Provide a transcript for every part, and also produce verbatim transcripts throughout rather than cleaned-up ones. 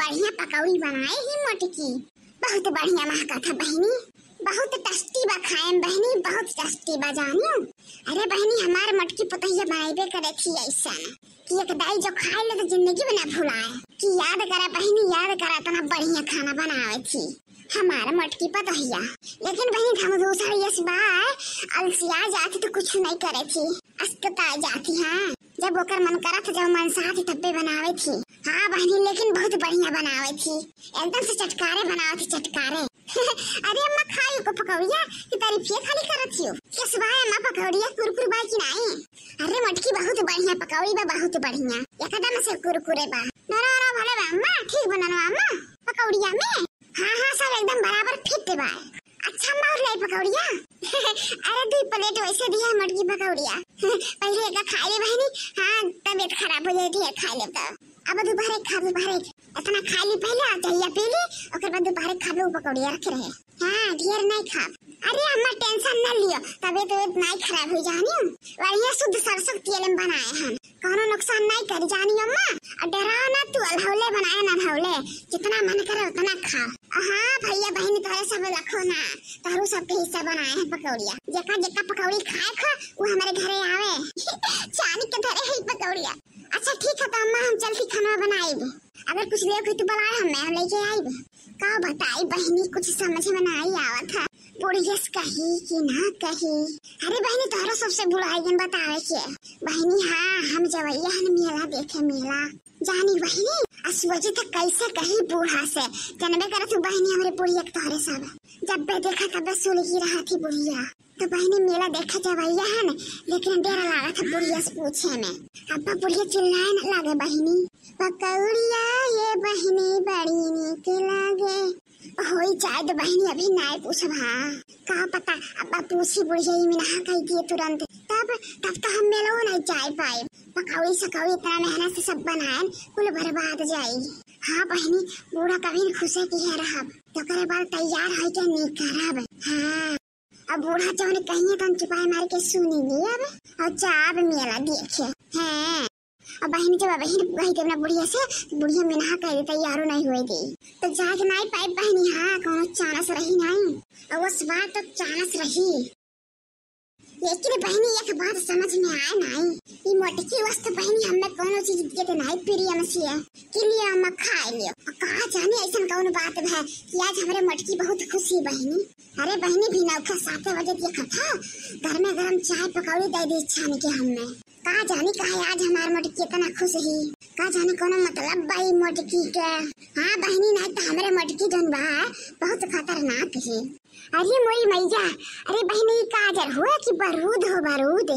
बढ़िया पकौड़ी बनाए ही मोटकी, बहुत बढ़िया महकत है बहिनी, बहुत tasty बा खाए में बहिनी, बहुत tasty बा जानियो। अरे बहिनी, हमार मोटकी पतोहिया बनाइबे करे थी ऐसन कि एक दाई जो खाए ले तो जिंदगी में ना भुलाए। कि याद करा बहिनी, याद करा, इतना बढ़िया खाना बनावे थी हमार मोटकी पतोहिया। लेकिन बहिनी, हम दूसरा यस बा, अलसिया जाती तो कुछ नहीं करे थी, अस्कता जाती। हाँ, जब ओकर मन करत, जब मन साथ तब्बे बनावे थी। हाँ बहिनी, लेकिन बहुत बढ़िया बनावे थी, एकदम से चटकारे बनावे थी, चटकारे। अरे अम्मा, खाई को पकौड़िया कि तारीफिया खाली करत हियो? के सुबह अम्मा पकौड़िया कुरकुर बा कि नाई? अरे मोटकी, बहुत बढ़िया पकौड़ी बा, बहुत बढ़िया, एकदम से कुरकुरे बा। नरम नरम भले बा अम्मा, ठीक बा नरम अम्मा पकौड़िया में। हाँ हाँ, सब एकदम बराबर fit बा। अच्छा अम्मा, और लाई पकौड़िया? अरे दो plate वैसे दिया है मोटकी पकौड़िया। पहले एक खा ले बहिनी, हाँ तबीयत खराब हो जाती है, खा ले तो। अब दोबारा एक खा, दोबारा एक। इतना खा ली पहले, आ जहिया पी ली, ओकर बाद दोबारा खा लो पकौड़िया रखे रहे। हाँ, ढेर नहीं खाब। अरे अम्मा, tension न लियो, तबीयत उबीयत नहीं खराब हो जानी। बढ़िया शुद्ध सरसों के तेल में बनाए हम, कौनो नुकसान नहीं करी जानी अम्मा। और डराओ ना तू, अलहौले बनाए ना अलहौले, जितना मन करे उतना खाओ। हाँ भैया बहिनी, तोहरे सब रखो ना, तोहरो सबके हिस्सा बनाए हैं पकौड़िया। जेका जेका पकौड़ी खाए खा, वो हमारे घरे आवे। छानी के धरे है पकौड़िया। अच्छा ठीक है, तो अम्मा हम चलती खाना बनाइब। अगर कुछ लेके तो बुलाए हमें, हम लेके आइब। का बताई बहिनी, कुछ समझ में नहीं आवत है। बुढ़ियस कही कि ना कही। अरे बहिनी, तोहरा सबसे बुढ़ाइयन बतावे के। बहिनी, हाँ, हम जवैया हन मेला देखे, मेला। जानी बहिनी, आ सोचे तो कैसे कही बूढ़ा से। जनबे करत हूँ बहिनी, हमरे बुढ़िया के तोहरे सब। जब बे देखा तब सुलगी रहा थी बुढ़िया। तो बहिनी, मेला देखे जवैया हन, लेकिन डर लागत है बुढ़िया से पूछे में। अब बुढ़िया चिल्लाए न लागे बहिनी, "पकौड़िया ये बहिनी बड़ी नीक लागे।" होई जाए तो बहिनी, अभी नाय पूछब। हाँ, का पता, अब पूछी बुढ़िया, ई मिनहा कह दिए तुरंत, तब, तब तो हम मेलो नहीं जाए पाए। पकौड़ी सकौड़ी इतना मेहनत से सब बनाएन, कुल बर्बाद जाई। हाँ बहिनी, बूढ़ा कभी न खुशे की है रहब, तो करे बाद तैयार होई के निकरब। हाँ। अब बूढ़ा जौन कहिए तौन चुपाई मार के सुनी लेब और जाब मेला देखे। हैं। अब बहिनी जब बहिन कही देब ना बुढ़िया से, तो बुढ़िया मिनहा कह दे तैयारो नहीं हुए दे। तो जाके नहीं पाई बहिनी, हाँ, कौनो चानस रही नहीं। और वो बात तो चानस रही। लेकिन बहिनी एक बात समझ में आए नहीं, ई मोटकी वस्तु बहिनी हमें कौनो चीज दिए तो नहीं प्रियम से कि लियो अम्मा खाए लियो। और कहा जाने ऐसन कौन बात है कि आज हमरे मोटकी बहुत खुशी बहिनी। अरे बहिनी, भी नौखे साते बजे देखा था, गरमे गरम चाय पकौड़ी दे दी छान के हमें। का जानी काहे आज हमार मोटकी इतना खुश ही, का जानी कोनो मतलब बा ई मोटकी के। हाँ बहिनी, नहीं तो हमरे मोटकी जौन बा बहुत खतरनाक ही। अरे मोरी मैया, अरे बहिनी, ई काजर हुआ कि बरूद हो बरूद?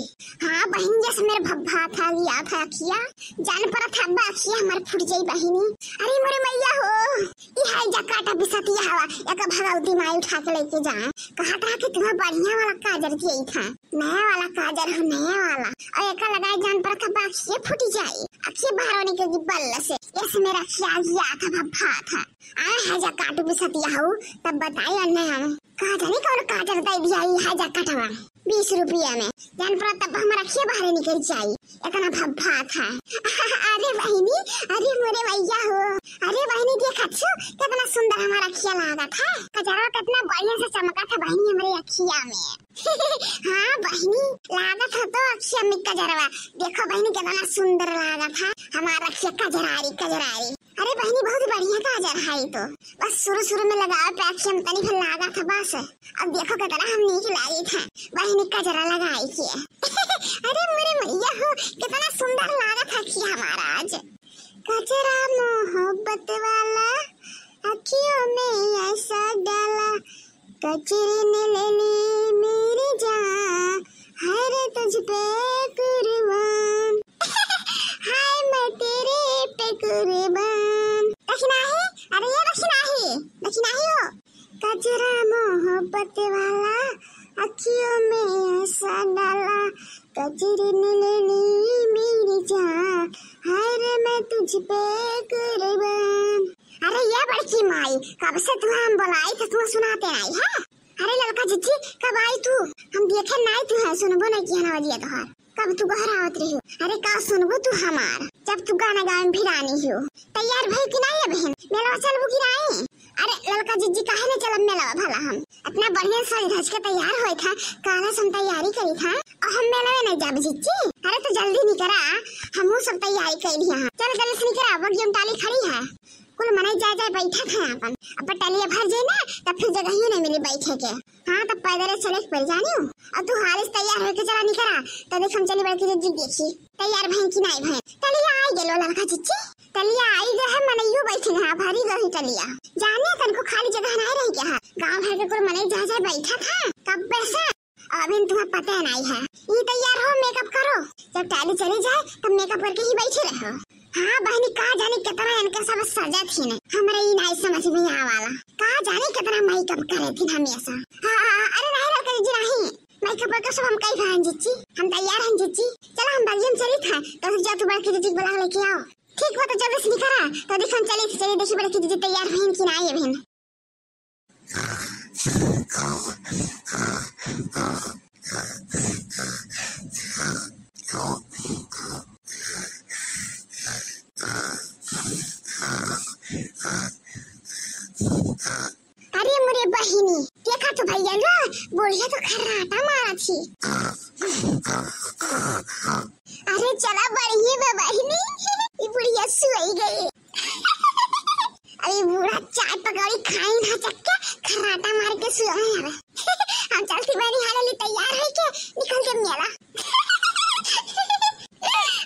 हाँ बहिनी, जस मेरे भब्बा था लिया था अखिया, जान पड़ा था अब्बा अखिया हमार फूट जाई बहिनी। अरे मोरे मैया हो, ई है जा काटा बिसतिया हवा, एक भगवती माई उठा के लेके जाए। कहा था कि तुम्हें बढ़िया वाला काजर दिए था, नया वाला काजर हो, नया वाला। और एका लगाए जान पर था अखिए फूट जाए, अखिए बाहर निकल गई बल्ल से। यस मेरा अखिया गया था भब्बा था। आए है जा काटू बिसतिया हो, तब बताई अन्ने हम। का जानी कौन काजर दे दिया ई है जा कटवा बीस रुपया में। जान पर तब हमारा अखिए बाहर निकल जाई। इतना भब्बा था। अरे बहिनी, अरे मोरे भैया हो, अरे बहिनी देखा छु, कितना सुंदर हमारा अखिया लागत है। कजरवा कितना बढ़िया से चमका था बहिनी हमरे अखिया में। हाँ बहिनी, लागत है तो अखिया में कजरवा। देखो बहिनी कितना सुंदर लागत है हमारा अखिया कजरारी, कजरारी। अरे बहिनी बहुत बढ़िया काजर है ई तो, बस शुरू शुरू में लगावे पे अखिया में तनी भर लागत है बस। अब देखो कितना हम नीक लागित है बहिनी कजरा लगाई के। अरे मोरे मैया हो, कितना सुंदर लागत है कि हमारा आज। कजरा मोहब्बत वाला अखियों में ऐसा डाला, कजरी ने ले ली मेरी जान, है रे तुझ पे कुर्बान। हाय मैं तेरे पे कुर्बान। दखिनाही, अरे ये दखिनाही, दखिनाही हो। कजरा मोहब्बत वाला अखियों में ऐसा डाला, कजरी ने ले ली मेरी जान, हाय रे मैं तुझ पे कुर्बान। अरे ये बड़की माई, कब से तुम्हें हम बुलाई तो तुम्हें सुनाते आई है? अरे ललका जिज्जी, कब आई तू? हम देखे नहीं तू है, सुनबो नहीं किया ना बजिया तोहार। अब तू घर आवत रही हो। अरे का सुनबू तू हमार, जब तू गाना गावे में भिरानी हो। तैयार भई कि नाई है बहन, मेलवा चलबू कि नाई? अरे ललका जिज्जी, काहे न चलब मेलवा भला हम? इतना बढ़िया सज धज के तैयार होए था, काला से हम तैयारी करी था, और हम मेलवे नहीं जाब जिज्जी। अरे तो जल्दी निकरा, हमहू सब तैयारी कर लिया। चल जल्दी से निकरा, बगियम टाली खड़ी है। कुल मनई जाए जाए बैठा था अपन, अब टलिया भर जाए ना, तब फिर जगह ही नहीं मिली बैठे के। हाँ, तब पैदल चले के पड़ जानी हूँ। और तू हाल से तैयार होके चला निकरा, तो देख हम चली बड़की जिज्जी देखी। तैयार भई कि नाई भई? टलिया आई गेलो ललका जिज्जी, टलिया आई गए है, मनइयो बैठे हैं, भरी गई टलिया। जाने तनको खाली जगह नहीं रही क्या है, गाँव भर के कुल मनई जाए जाए बैठा था, कब से। अभी तुम्हें पता नहीं है, ये तैयार हो, मेकअप करो, जब टाली चली जाए तब मेकअप करके ही बैठे रहो। हाँ बहनी, का जाने कितना इनके सब सजा थी ने, हमरा ई नहीं समझ में आवाला। का जाने कितना मेकअप करे थी हमेशा। हाँ, हाँ, हाँ, अरे नहीं ललका जिज्जी, नहीं, मेकअप करके सब हम कई बहन जिज्जी, हम तैयार हैं जिज्जी। चला हम बगियम चली था, तो जा तू बड़की जिज्जी के बुला लेके आओ। ठीक बा, तो जल्दी से निकरा, तो देख हम चली, चली देखी बड़की जिज्जी तैयार भइन कि नाई भइन। अरे मोरे बहिनी, देखा तो भैया लो, बुढ़िया तो खर्राटा मारा थी। अरे चला बढ़िया बा बहिनी, ई बुढ़िया सुई गई। अरे बूढ़ा चाय पकौड़ी खाई ना चक्के, खर्राटा मार के सुई गई। हम चलती बहिनी, हाल ले तैयार है के निकल के मेला।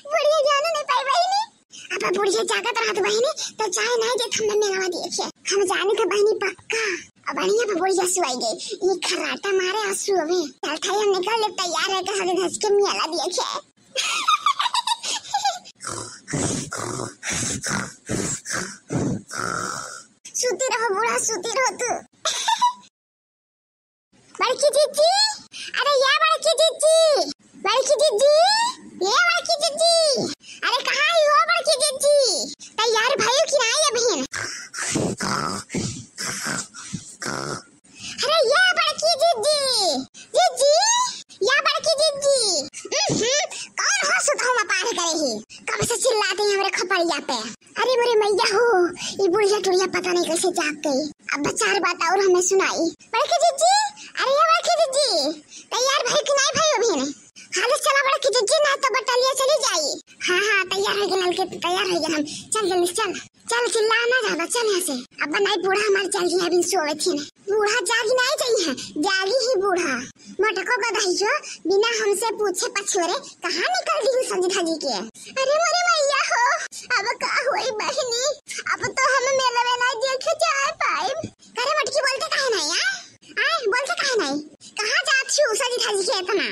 बुढ़िया जाने नहीं पाई बहिनी। अब बुढ़िया जागत रहत बहिनी, तो चाय नहीं देत हमें मेलवा देखे। हम जाने थे बहिनी पक्का। अब बढ़िया पे बुढ़िया सुई गई। ये खर्राटा मारे आंसू अबे। चल थाई हम निकल ले तैयार है के सज धज के मेला देखे। सूती रहो बूढ़ा, सूती रहो तू। बड़की जिज्जी, अरे या बड़की जिज्जी, बड़की जिज्जी, ये बड़की जिज्जी, अरे कहाँ ही हो बड़की जिज्जी? तैयार भइल कि नाई अबहिन? अरे या बड़की जिज्जी, जिज्जी, या बड़की जिज्जी। उहुं, कौन हो सुतहुआ पार करे ही? कब से चिल्लाते हैं हमरे खपड़िया पे? अरे मोरे मैया हो, ई बुढ़िया टुढ़िया पता नहीं कैसे जाग गई। अब चार बात और हमें सुनाई। बड़की जिज्जी, अरे या बड़की जिज्जी, तैयार भई कि नाई भई अबहिन? हाल चला बड़की जिज्जी, ना तो बटलिया चली जाई। हाँ, हाँ, तैयार हो गए, नल के तैयार हो गए हम। चल जल्दी चल, चल चिल्ला ना ज्यादा, चल यहाँ से। अब नाई बूढ़ा हमार जागी है, अभी सोवे थी ना। बूढ़ा जागी नाई चाहिए, जागी ही बूढ़ा। मटको गदहियो, बिना हमसे पूछे पछोरे कहाँ निकल दी सज धजी के। अरे मोरे मैया हो, अब का होई बहिनी, अब तो हम मेलवे नाई देखे जाए पाइब। करे मटकी बोलते काहे नाई, आ? आय, बोलते काहे नाई? कहाँ जात छु सज धजी के इतना?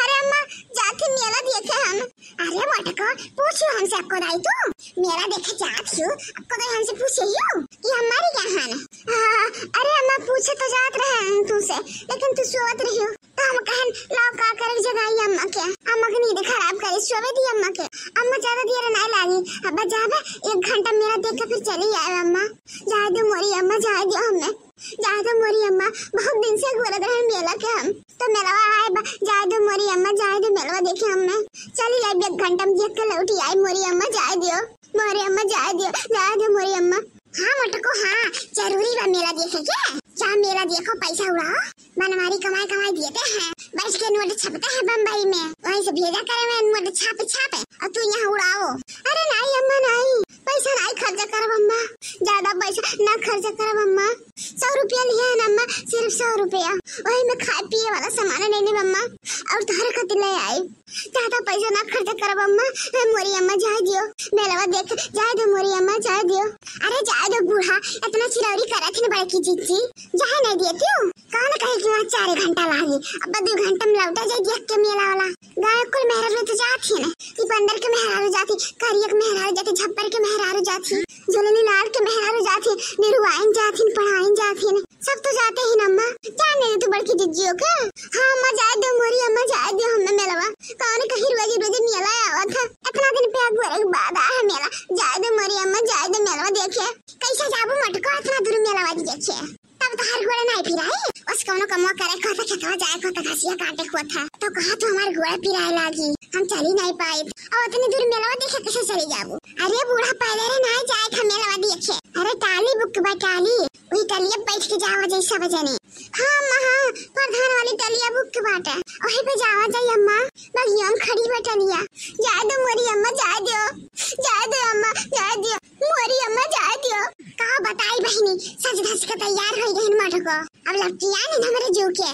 अरे अम्मा, जात ही मेला देखे हम। अरे मटको, पूछो हमसे अक्को दाई तू? मेला देखे जात छु, अक्को दाई हमसे पूछे हियो कि हमारी क्या हाल है? आ, अरे अम्मा, पूछे तो जात रहे हम तुमसे, लेकिन तू सोवत रही हो। तो हम कहन, लाओ का करे जगाई अम्मा के। अम्मा के नींद खराब करे, सोवे दी अम्मा के। अम्मा ज्यादा देर नाई लागी, अब जाबे एक घंटा मेला देख के फिर चली आए अम्मा। जाए दो मोरी अम्मा, जाए दो हमें। जाए दो मोरी अम्मा, बहुत दिन से घूरत रहे मेला के हम। तो मेलवा आए बा, जाए दो मोरी अम्मा, जाए दो मेलवा देखे हमें। चली आए एक घंटा में देख के लौटी आए मोरी अम्मा, जाए दियो। मोरी अम्मा जाए दियो, जाए दियो मोरी अम्मा। हाँ मटको, हाँ, जरूरी बा मेला देखे के। जा मेला देखो, पैसा उड़ाओ, बनवारी कमाई कमाई देते हैं, बैठ के नोट छपते हैं बम्बई में, वहीं से भेजा करे में नोट छाप छाप, और तू यहाँ उड़ाओ। अरे नाई अम्मा नाई, पैसा नाई खर्चा करब अम्मा, ज्यादा पैसा ना खर्चा करब अम्मा। सौ रुपया लिहे हैं ना अम्मा, सिर्फ सौ रुपया, वही में खाए पिए वाला सामान ले लेब अम्मा, और तोहरे खातिर ले आई। ज्यादा पैसा ना खर्चा करब अम्मा, ए मोरी अम्मा जाए दियो, मेलवा देख जाए दो मोरी अम्मा जाए दियो। अरे जाए दो बूढ़ा, इतना चिरौरी करत है ना बड़की जिज्जी, जाए नहीं दिए तू। कौन कहे कि वहाँ चार घंटा लागी, अब दो घंटा में लौटा जाए देख के मेला वाला। गाँव कुल मेहरारू तो जात ही ना, दीपंदर के मेहरारू जाती, करिया के मेहरारू जाती, झप्पर के मेहरारू जाती, झुलनी लाल के मेहरारू जाती, निरुआइन जाती, पढ़ाइन जाती ना। सब तो जाते ही ना अम्मा, जाने दे तू बड़की जिज्जियों के। हाँ अम्मा जाए दो मोरी अम्मा जाए दो हमें मेलवा। कौन कहीं रोज रोज मेला आवत है, इतना दिन पे अगुआ के बाद आ है मेला। जाए दो मोरी अम्मा जाए दो मेलवा देखे। कैसे जाबू मटको इतना दूर मेलवा देखे? तब तो हर गोड़े नहीं फिराई, बस कौनो कमवा करे को तो खेतवा जाए को तो घसिया काटे को था। तो कहा तू हमारे गोड़े पिराए लागी, हम और उतनी दूर मेलवा देखे कैसे चली जाबू? अरे बूढ़ा, पैदल ना जाए था मेलवा देखे। अरे टाली बुक बा, टाली, वही टलिया बैठ के जावा जाई सब जने। हाँ अम्मा, हाँ, प्रधान वाली टलिया बुक बाटे, वही पे जावा जाई अम्मा। बगिया में खड़ी बा टलिया। जाए दो मोरी अम्मा, जाए दियो, जाए दो अम्मा, जाए दियो, मोरी अम्मा, जाए दियो। का बताई बहिनी, सज धज के तैयार होई गहिन मटको। अब लपटिया नहीं हमरे जीव के।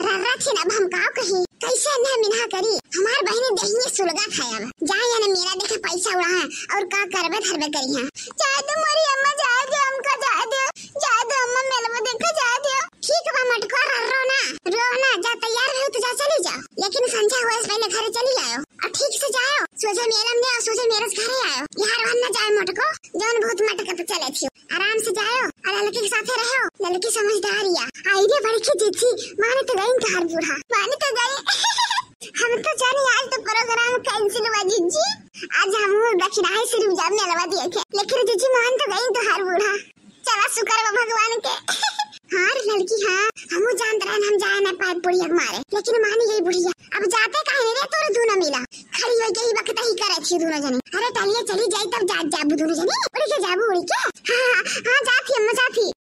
रर्रा थी ना, अब हम का कही, कैसे अन्हा मिन्हा करी? हमार बहिनी देहिए सुलगा खाए। अब जाए ना मेला देखे पैसा उड़ा है, और का करबे धरबे करी है। जाए दो मोरी अम्मा, जाए दो हमका, जाए दो, जाए दो अम्मा, मेलवा देखे जाए दो। ठीक बा मटको, रर्रो ना, रो ना, जा तैयार हो तो जा चली जाओ, लेकिन संझा हुए से पहले घरे चली आयो और ठीक से जायो। सोझे मेला में और सोझे मेरे से घरे आयो। यहाँ रहन ना जाए मटको, जौन बहुत मटक तो चले थी। आराम से जायो और लड़की के साथे रहो, लड़की समझदार या। आई रे बड़की जीजी, माने तो गई तोहार बूढ़ा, माने तो गई। हम तो जानी आज तो प्रोग्राम कैंसिल हुआ जीजी, आज हम दक्षिणा ही सिर्फ जा मेलवा देखे, लेकिन जीजी मान तो गई तोहार बूढ़ा। चला शुक्र बा भगवान के। हाँ रे लड़की, हाँ, हमू जानत रहन हम जाए ना पाए बुढ़िया के मारे, लेकिन मानी गई बुढ़िया। अब जाते काहे नहीं रे तोरे दूनो मिला? खड़ी होई के ही बकता ही करे थी दूनो जने। अरे टलिया चली जाई तब जात जाबू दूनो जने। उड़ी के जाबू, उड़ी के। हाँ, हाँ, हाँ, जात ही अम्मा, जात ही।